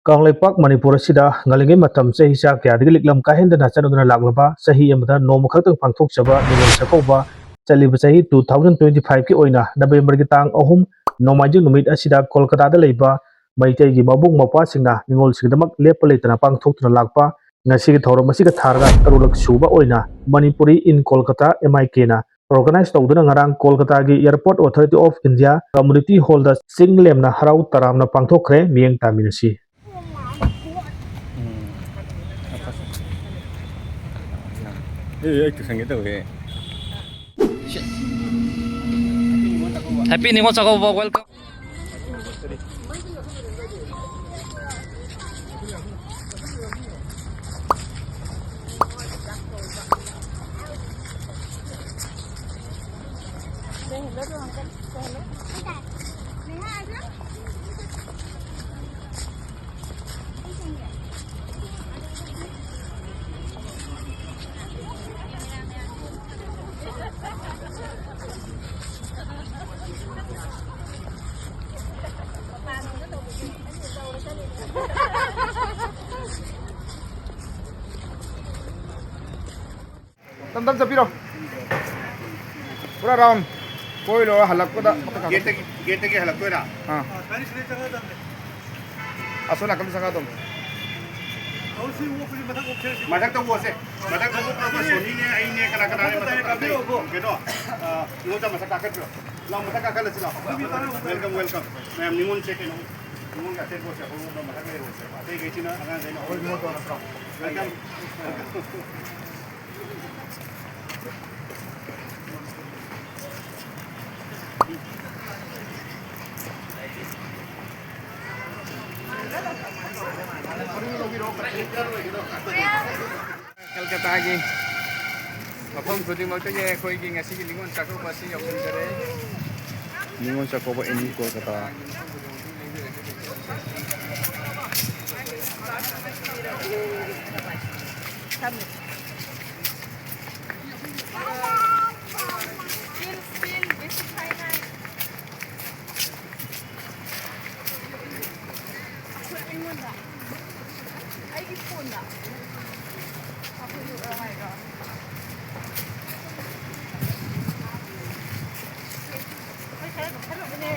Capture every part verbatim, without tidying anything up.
ꯀꯪꯂꯩꯄꯥꯛ ꯃꯅꯤꯄꯨꯔ ꯑꯁꯤꯗ ꯉꯜꯂꯤꯉꯩ ꯃꯇꯝ ꯆꯍꯤ ꯆꯥ ꯀꯌꯥꯗꯒꯤ ꯂꯤꯛꯂꯝ ꯀꯥꯏꯍꯟꯗꯅ ꯆꯠꯅꯗꯨꯅ ꯂꯥꯛꯂꯕ ꯆꯍꯤ ꯑꯃꯗ ꯅꯣꯡꯃ ꯈꯛꯇꯪ ꯄꯥꯡꯊꯣꯛꯆꯕ ꯅꯤꯉꯣꯜ ꯆꯥꯛꯀꯧꯕ ꯆꯠꯂꯤꯕ ꯆꯍꯤ two thousand twenty five ꯀꯤ ꯑꯣꯏꯅ ꯅꯕꯦꯝꯕꯔꯒꯤ ꯇꯥꯡ ꯑꯍꯨꯝ ꯅꯣꯡꯃꯥꯏꯖꯤꯡ ꯅꯨꯃꯤꯠ ꯑꯁꯤꯗ ꯀꯣꯜꯀꯇꯥꯗ ꯂꯩꯕ ꯃꯩꯇꯩꯒꯤ ꯃꯕꯨꯡ ꯃꯧꯄ꯭ꯋꯥꯁꯤꯡꯅ ꯅꯤꯉꯣꯜꯁꯤꯡꯒꯤꯗꯃꯛ ꯂꯦꯞꯄ ꯂꯩꯇꯅ ꯄꯥꯡꯊꯣꯛꯇꯨꯅ ꯂꯥꯛꯄ ꯉꯁꯤꯒꯤ ꯊꯧꯔꯝ ꯑꯁꯤꯒ ꯊꯥꯔꯒ ꯇꯔꯨꯛꯂꯛ ꯁꯨꯕ ꯑꯣꯏꯅ Manipuri in Kolkata, M I K ꯅ organize ꯇꯧꯗꯨꯅ ꯉꯔꯥꯡ ꯀꯣꯜꯀꯇꯥꯒꯤ Airport Authority of India Community Hall ꯗ ꯆꯤꯡ ꯂꯦꯝꯅ ꯍꯔꯥꯎ ꯇꯔꯥꯝꯅ ꯄꯥꯡꯊꯣꯛꯈ꯭ꯔꯦ꯫ ꯃꯤꯠꯌꯦꯡ ꯇꯥꯃꯤꯟꯅꯁꯤ꯫ ꯎꯝ꯫ ꯑꯦ, ꯑꯩ ꯇꯨꯁꯟꯒꯦ ꯇꯧꯋꯦ꯫ Happy Ningol Chakkouba, welcome꯫ ꯇꯝ ꯇꯝ ꯆꯠꯄꯤꯔꯣ꯫ ꯄꯨꯔꯥ round ꯀꯣꯏ ꯂꯣꯏꯔ ꯍꯜꯂꯛꯄꯗ ꯃꯊꯛ ꯀꯥꯈꯠ-, ꯒꯦꯠꯇꯒꯤ, ꯒꯦꯠꯇꯒꯤ ꯍꯜꯂꯛꯇꯣꯏꯔꯥ? ꯑꯥ꯫ ꯑꯁꯣꯝ ꯅꯥꯀꯟꯗ ꯆꯪꯉꯛꯑꯗꯧꯅꯤ꯫ ꯃꯊꯛꯇ ꯑꯣꯛꯁꯦ꯫ ꯃꯊꯛꯇ ꯑꯣꯛꯑꯒ ꯁꯣꯅꯤꯅꯦ, ꯑꯩꯅꯦ, ꯀꯅꯥ ꯀꯅꯥꯅꯦ ꯃꯊꯛꯇ ꯑꯇꯩ ꯀꯩꯅꯣ, ꯑ, ꯅꯤꯉꯣꯜ ꯆꯥꯛ ꯃꯊꯛ ꯀꯥꯈꯠꯄꯤꯔꯣ꯫ ꯂꯥꯎ, ꯃꯊꯛ ꯀꯥꯈꯠꯂꯁꯤ ꯂꯥꯎ꯫ Welcome, welcome꯫ ꯃꯌꯥꯝ ꯅꯤꯉꯣꯜꯁꯦ ꯀꯩꯅꯣ, ꯅꯤꯉꯣꯜꯒꯤ ꯑꯇꯦꯛꯄꯁꯦ ꯑꯩꯈꯣꯏ ꯃꯊꯛ ꯂꯩꯔꯣꯁꯦ꯫ ꯑꯇꯩꯈꯩꯁꯤꯅ ꯑꯉꯥꯡꯈꯩꯅ ꯍꯣꯏ, ꯅꯤꯉꯣꯜ ꯇꯧꯔ ꯅꯠꯇ꯭ꯔꯣ? Welcome꯫ ꯀꯜꯀꯇꯥꯒꯤ ꯃꯐꯝ ꯈꯨꯗꯤꯡꯃꯛꯇꯒꯤ ꯑꯩꯈꯣꯏꯒꯤ ꯉꯁꯤꯒꯤ ꯅꯤꯉꯣꯜ ꯆꯥꯛꯀꯧꯕ ꯑꯁꯤ ꯌꯧꯁꯤꯟꯖꯔꯦ꯫ Ningol Chakkouba in Kolkata꯫ ꯑꯩꯉꯣꯟꯗ, ꯑꯩꯒꯤ ꯐꯣꯟꯗ ꯀꯥꯞꯊꯣꯛꯂꯛꯎꯔꯣ ꯍꯥꯏꯔꯣ? ꯑꯩꯈꯣꯏ ꯈꯔ ꯅꯣꯛꯁꯜꯂꯨꯕꯅꯦ꯫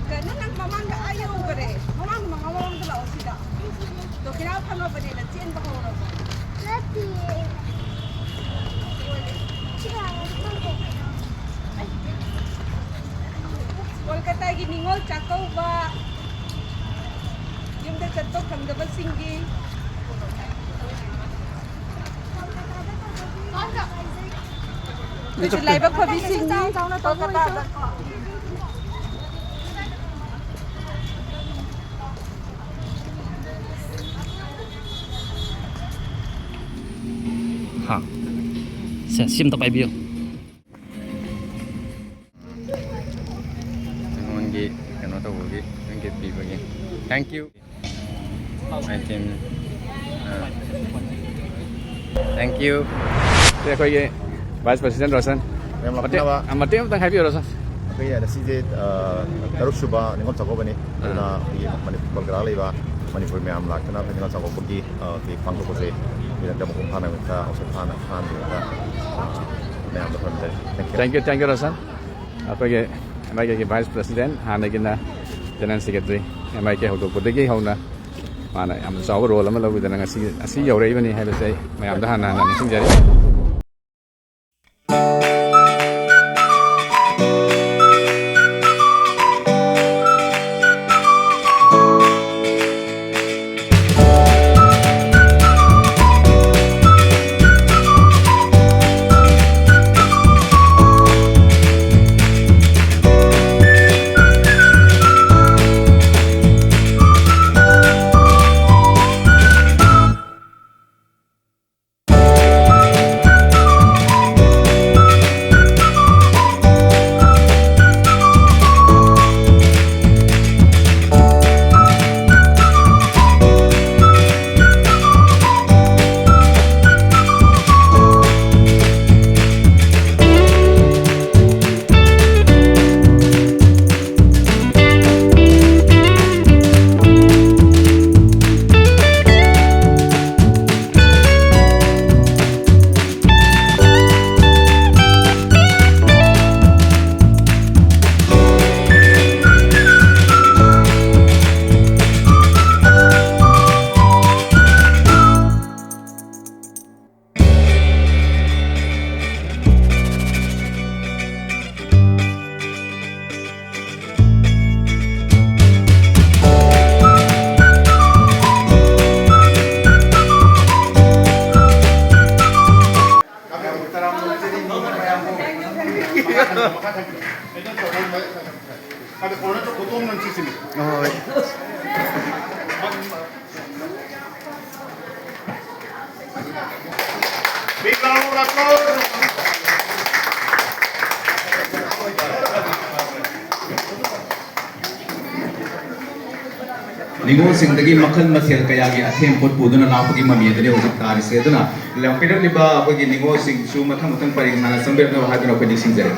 ꯀꯩꯅꯣ, ꯅꯪ ꯃꯃꯥꯡꯗ ꯑꯥ ꯌꯧꯈꯔꯦ꯫ ꯃꯃꯥꯡꯗ, ꯃꯃꯥꯡ, ꯃꯃꯥꯡꯗ ꯂꯥꯛꯑꯣ ꯁꯤꯗ꯫ ꯗꯣꯀꯤꯅꯥ ꯐꯪꯉꯕꯅꯦꯅ ꯆꯦꯟꯕ ꯍꯧꯔꯕ꯫ ꯅꯠꯇꯤꯌꯦ꯫ ꯁꯤ ꯍꯥꯟꯅ ꯆꯠꯂꯨꯁꯦ꯫ ꯀꯣꯜꯀꯇꯥꯒꯤ ꯅꯤꯉꯣꯜ ꯆꯥꯛꯀꯧꯕ, ꯌꯨꯝꯗ ꯆꯠꯄ ꯐꯪꯗꯕꯁꯤꯡꯒꯤ꯫ ꯑꯩꯈꯣꯏꯁꯨ ꯂꯥꯏꯕꯛ ꯐꯕꯤꯁꯤꯡꯅꯤ ꯀꯣꯜꯀꯇꯥꯗ꯫ ꯍꯥ꯫ ꯁꯦ, ꯁꯤ ꯑꯝꯇ ꯄꯥꯏꯕꯤꯌꯨ꯫ ꯅꯉꯣꯟꯒꯤ ꯀꯩꯅꯣ ꯇꯧꯕꯒꯤ, ꯅꯪꯒꯤ ꯄꯤꯕꯒꯤ꯫ Thank you꯫ Item꯫ Ah. Thank you꯫ ꯁꯤ ꯑꯩꯈꯣꯏꯒꯤ Vice President ꯔꯣꯁꯟ꯫ ꯃꯌꯥꯝ ꯃꯇꯦꯛ, ꯂꯥꯛꯄꯤꯅꯕ꯫ ꯑꯥ, ꯃꯇꯦꯛ ꯑꯃꯇꯪ ꯍꯥꯏꯕꯤꯌꯨ, ꯔꯣꯁꯟ꯫ ꯑꯩꯈꯣꯏꯒꯤ ꯉꯁꯤꯁꯦ, ꯑꯥ, ꯇꯔꯨꯛ ꯁꯨꯕ ꯅꯤꯉꯣꯜ ꯆꯥꯛꯀꯧꯕꯅꯤ꯫ ꯑꯗꯨꯅ ꯑꯥ꯫ ꯑꯩꯈꯣꯏꯒꯤ ꯃꯅꯤꯄꯨꯔ, ꯀꯣꯜꯀꯇꯥꯗ ꯂꯩꯕ ꯃꯅꯤꯄꯨꯔ ꯃꯌꯥꯝ ꯂꯥꯛꯇꯨꯅ ꯑꯩꯈꯣꯏ ꯅꯤꯉꯣꯜ ꯆꯥꯛꯀꯧꯕꯒꯤ, ꯑꯥ, ꯑꯩꯈꯣꯏ ꯄꯥꯡꯊꯣꯛꯄꯁꯦ ꯃꯤꯔꯛꯇ ꯃꯄꯨꯡ ꯐꯥꯅꯕ, ꯑꯥ, ꯃꯌꯥꯝꯗ ꯈꯨꯔꯨꯝꯖꯔꯤ꯫ Thank you꯫ Thank you, thank you, Roshan. ꯑꯩꯈꯣꯏꯒꯤ ꯑꯦꯝ ꯑꯥꯏ ꯀꯦꯒꯤ Vice President, ꯍꯥꯟꯅꯒꯤꯅ General Secretary, M I K ꯍꯧꯗꯣꯛꯄꯗꯒꯤ ꯍꯧꯅ ꯃꯥꯅ ꯌꯥꯝꯅ ꯆꯥꯎꯕ role ꯑꯃ ꯂꯧꯕꯤꯗꯅ ꯉꯁꯤ ꯑꯁꯤ ꯌꯧꯔꯛꯏꯕꯅꯤ ꯍꯥꯏꯕꯁꯦ ꯑꯩ ꯃꯌꯥꯝꯗ ꯍꯥꯟꯅ ꯍꯥꯟꯅ ꯅꯤꯡꯁꯤꯡꯖꯔꯤ꯫ ꯍꯣꯏ꯫ Big round of applause. ꯅꯤꯉꯣꯜꯁꯤꯡꯗꯒꯤ ꯃꯈꯜ ꯃꯊꯦꯜ ꯀꯌꯥꯒꯤ ꯑꯊꯦꯟ ꯄꯣꯠ ꯄꯨꯗꯨꯅ ꯂꯥꯛꯄꯒꯤ ꯃꯃꯤ ꯑꯗꯨꯅꯤ ꯍꯧꯖꯤꯛ ꯇꯥꯔꯤꯁꯦ꯫ ꯑꯗꯨꯅ ꯂꯥꯛꯄꯤꯔꯛꯂꯤꯕ ꯑꯩꯈꯣꯏꯒꯤ ꯅꯤꯉꯣꯜꯁꯤꯡꯁꯨ ꯃꯊꯪ ꯃꯊꯪ ꯄꯔꯦꯡ ꯁꯥꯅ ꯆꯪꯕꯤꯔꯛꯅꯕ ꯍꯥꯏꯗꯨꯅ ꯑꯩꯈꯣꯏ ꯅꯤꯡꯁꯤꯡꯖꯔꯤ꯫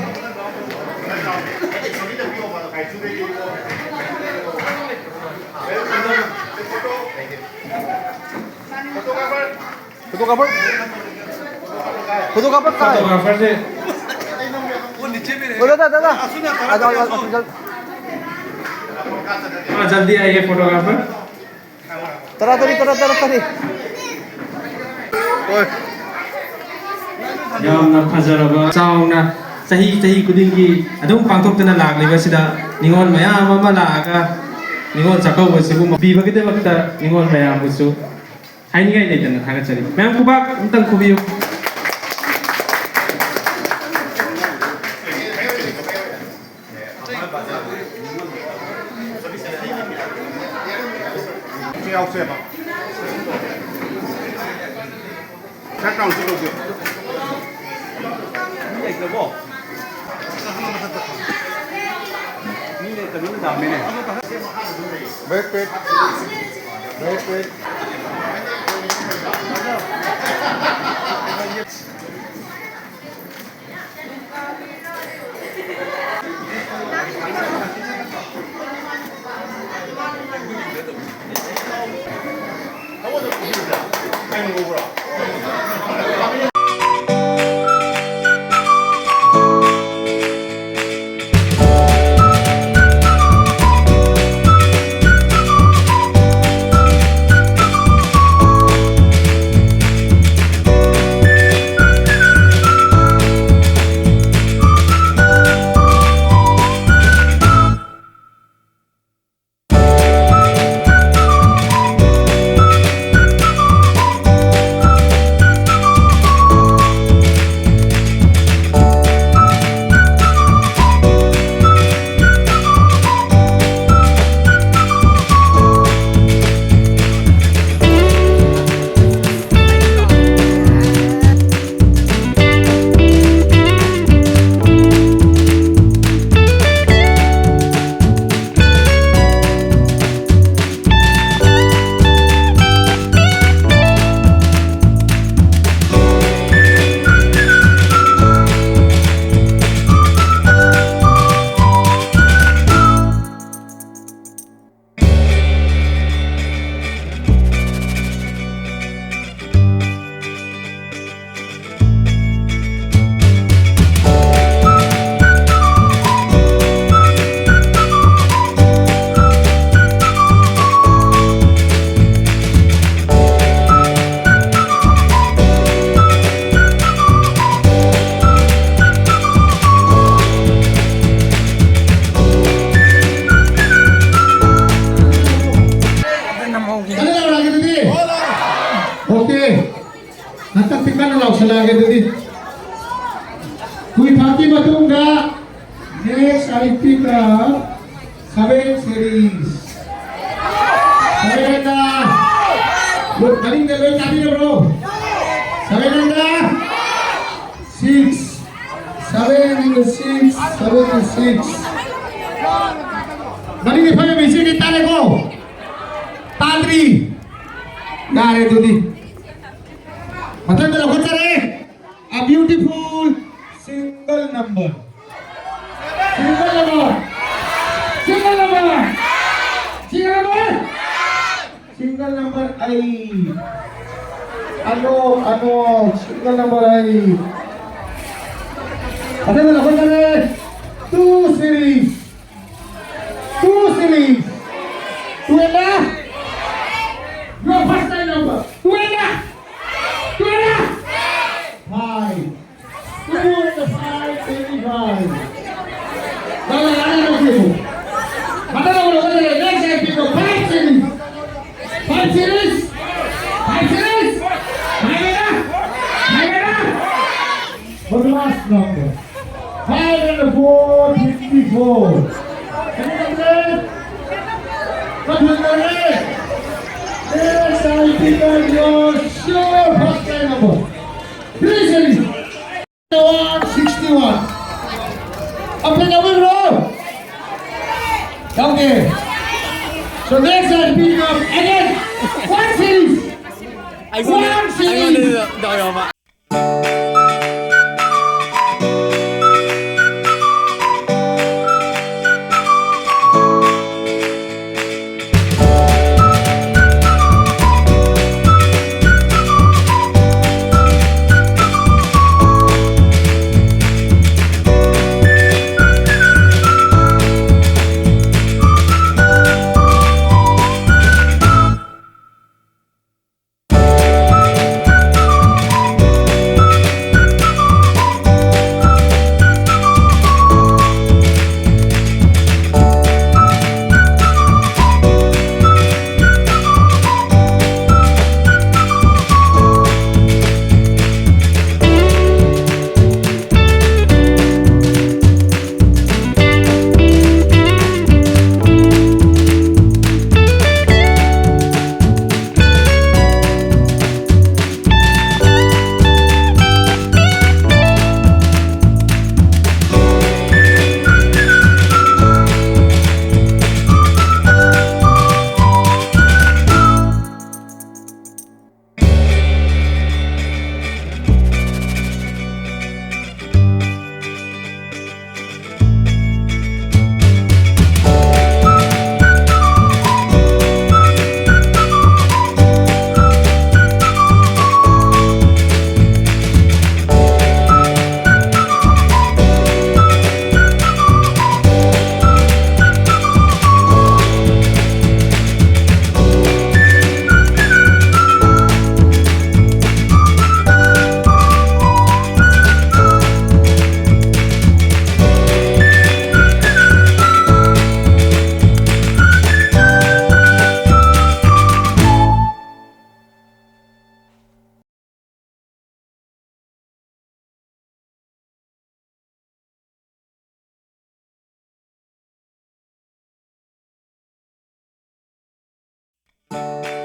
Photographer? Photographer ꯀꯥꯏ? Photographer ꯁꯦ꯫ ꯑꯣ, ꯗꯥꯗꯥ, ꯗꯥꯗꯥ꯫ ꯑꯥ, ꯖꯜꯗꯤ ꯑꯥꯏꯌꯦ, photographer꯫ ꯇꯔꯥ ꯇꯔꯦꯠ, ꯇꯔꯥ ꯇꯔꯦꯠ, ꯇꯔꯦꯠ꯫ ꯍꯣꯏ꯫ ꯌꯥꯝꯅ ꯐꯖꯔꯕ, ꯆꯥꯎꯅ ꯆꯍꯤ, ꯆꯍꯤ ꯈꯨꯗꯤꯡꯒꯤ ꯑꯗꯨꯝ ꯄꯥꯡꯊꯣꯛꯇꯨꯅ ꯂꯥꯛꯂꯤꯕꯁꯤꯗ ꯅꯤꯉꯣꯜ ꯃꯌꯥꯝ ꯑꯃ ꯂꯥꯛꯑꯒ ꯅꯤꯉꯣꯜ ꯆꯥꯛꯀꯧꯕꯁꯤꯕꯨ ꯄꯤꯕꯒꯤꯗꯃꯛꯇ ꯅꯤꯉꯣꯜ ꯃꯌꯥꯝꯕꯨꯁꯨ ꯍꯥꯏꯅꯤꯡꯉꯥꯏ ꯂꯩꯇꯅ ꯊꯥꯒꯠꯆꯔꯤ꯫ ꯃꯌꯥꯝ ꯈꯨꯕꯥꯛ ꯑꯝꯇꯪ ꯈꯨꯕꯤꯌꯨ꯫ Back, back. Back, back. ꯍꯟꯗꯛꯇꯤ ꯀꯟꯅ ꯂꯥꯎꯁꯜꯂꯛꯑꯒꯦ ꯑꯗꯨꯗꯤ꯫ ꯀꯨꯏ ꯐꯥꯠꯇꯤ ꯃꯇꯨꯡꯗ next I pick up seven series. Seven ꯍꯟꯗ꯫ ꯃꯅꯤꯡꯗ ꯂꯣꯏ ꯇꯥꯕꯤꯔꯕ꯭ꯔꯣ? Seven ꯍꯟꯗ꯫ Six. Seven in the six. Seven in six. ꯃꯅꯤꯡꯗ ꯐꯝꯃꯤꯕ ꯏꯆꯦꯗꯤ ꯇꯥꯔꯦꯀꯣ? ꯇꯥꯗ꯭ꯔꯤ? ꯌꯥꯔꯦ ꯑꯗꯨꯗꯤ꯫ ꯃꯊꯪꯗ ꯂꯧꯈꯠꯆꯔꯦ꯫ A beautiful single number. Single number. Single number. Single number. Single number eight. Ano, ano, single number eight. ꯃꯊꯪꯗ ꯂꯧꯈꯠꯆꯔꯦ꯫ Two series. Two series. Two and a. Your first line number. Two and a. Two and a. Five. Two and a five, twenty-five. Dale, dale, dale, dale. Matalo, dale, dale, next, I pick up five series. Five series. Five series. Five and a. Five and a. But the last number. Five and a four, fifty-four. Can you get that? What was the rate? Yes, I think I know. Sure, first line number. Three series. One sixty-one. Up and away, bro. Okay. So next I pick up again. One series. One series. ꯑꯩꯈꯣꯏ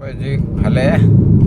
ꯍꯧꯖꯤꯛ ꯍꯜꯂꯛꯑꯦ꯫